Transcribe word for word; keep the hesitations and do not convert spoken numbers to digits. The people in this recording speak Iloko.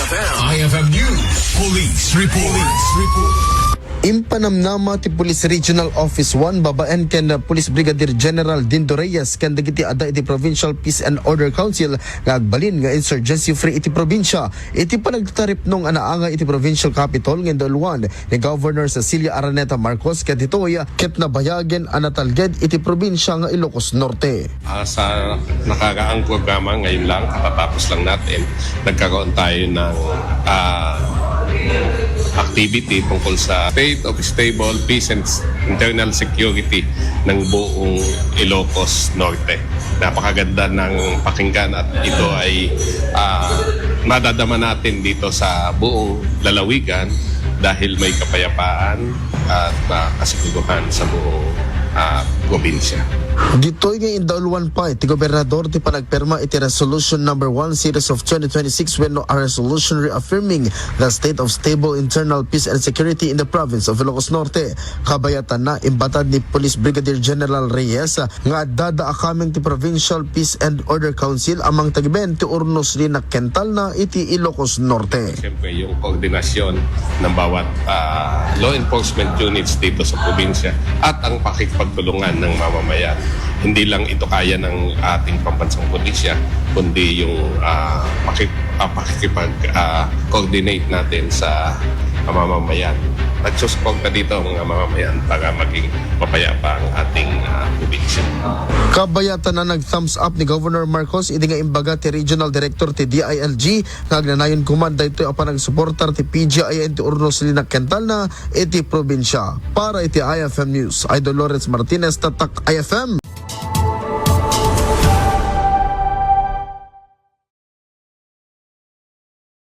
I F M News Police Report. Impanamnama ti Police Regional Office one babaen ken Police Brigadier General Dindo Reyes ken dagiti adda iti Provincial Peace and Order Council nga agbalin nga insurgency-free iti probinsia iti panagtataripno nga naangay iti provincial capitol nga indauluan ni Governor Cecilia Araneta Marcos ket ditoy ket nabayagen a natalged iti probinsia nga Ilocos Norte. Ah, sa nakaraang programa ngayon lang, katatapos lang natin, nagkaroon tayo ng ah, activity tungkol sa state of stable peace and internal security ng buong Ilocos Norte. Napakaganda ng pakinggan at ito ay ah, madadama natin dito sa buong lalawigan dahil may kapayapaan at ah, kasiguruhan sa buong ah, probinsya. Ditoy nga indauluan pay ti gobernador ti panagpirma iti Resolution Number One Series of twenty twenty-six wenno a resolution reaffirming the state of stable internal peace and security in the province of Ilocos Norte. Kabayatanna, imbatad ni Police Brigadier General Reyes nga adda a coming ti Provincial Peace and Order Council a mangtagiben ti urnos lina kentalna iti Ilocos Norte. Siyempre, yung koordinasyon ng bawat ah, law enforcement units dito sa probinsya at ang pakikipagtulungan ng mamamayan. Hindi lang ito kaya ng ating pambansang pulisya, kundi yung ah, pakik- ah, pakikipag ah, coordinate natin sa mamamayan. Nagsusuporta dito ang mga mamamayan para maging mapayapa ang ating ah, probinsya. Kabayatan na nag-thumbs up ni Governor Marcos idi nga imbaga ti Regional Director ti D I L G nga agnanayon koma daytoy a panagsuportar ti P G I N ti urnos lina kentalna iti probinsya. Para iti I F M News, Idol Lawrence Martinez, Tatak I F M.